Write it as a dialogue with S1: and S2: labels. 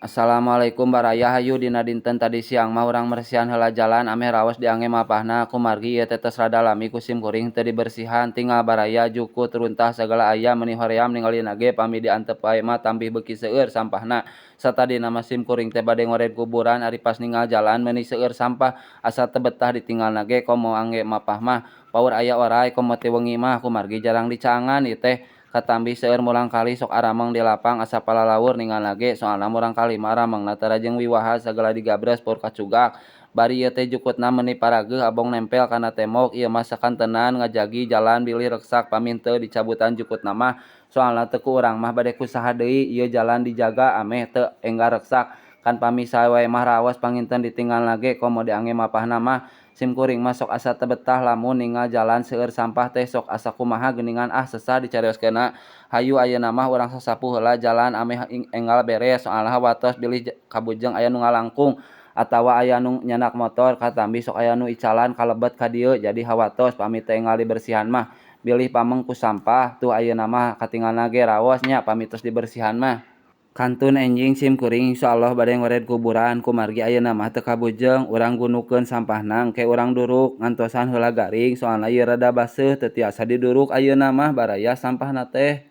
S1: Assalamualaikum baraya. Hayu dina dinten tadi siang mah urang meresihan heula jalan ameh raos diangge mapahna. Kumargi ieu teh tos rada lami ku sim kuring teu dibersihan. Tinggal baraya, jukut, runtah sagala aya, meuni hoream ningalina ge. Pami diantep wae mah tambih beuki seueur sampahna. Satadina mah sim kuring teh bade ngored kuburan, ari pas ningal jalan meuni seueur sampah, asa teu betah ditinggalna ge, komo angge mapah mah paur aya oray komo ti wengi mah, kumargi jarang dicaangan ieu teh. Katambi seueur murangkalih sok arameng di lapang, asa palalaur ningalna ge, soalna murangkalih mah aramengna tara jeung wiwaha, sagala digabres paur kacugak. Bari ieu teh jukutna meuni parageuh, abong nempel kana tembok. Ieu mah sakantenan ngajagi jalan bilih reksak pami henteu dicabutan jukutna mah, soalna teu ku urang mah bade ku saha deui ieu jalan dijaga ameh teu enggal reksak. Kan pami sae wae mah raos panginten ditinggalna ge, komo diangge mapahna mah. Sim kuring mah sok asa teu betah lamun ningal jalan seueur sampah teh, sok asa kumaha geuningan. Ah, sesah dicarioskeunna. Hayu ayeuna mah urang sasapu heula jalan ameh enggal beres, soalna hawatos bilih kabujeng aya nu ngalangkung atawa aya nu nyandak motor. Katambi sok aya nu icalan kalebet ka dieu, jadi hawatos pami teu enggal dibersihan mah bilih pameng ku sampah. Tuh, ayeuna mah katingalna ge raos nya pami tos dibersihan mah. Kantun enjing sim kuring insyaallah bade ngored kuburan, kumargi ayeuna mah teu kabujeng. Urang gunukeun sampahna, engke urang duruk, ngantosan heula garing, soalna ieu rada baseuh, teu tiasa diduruk ayeuna mah baraya sampahna teh.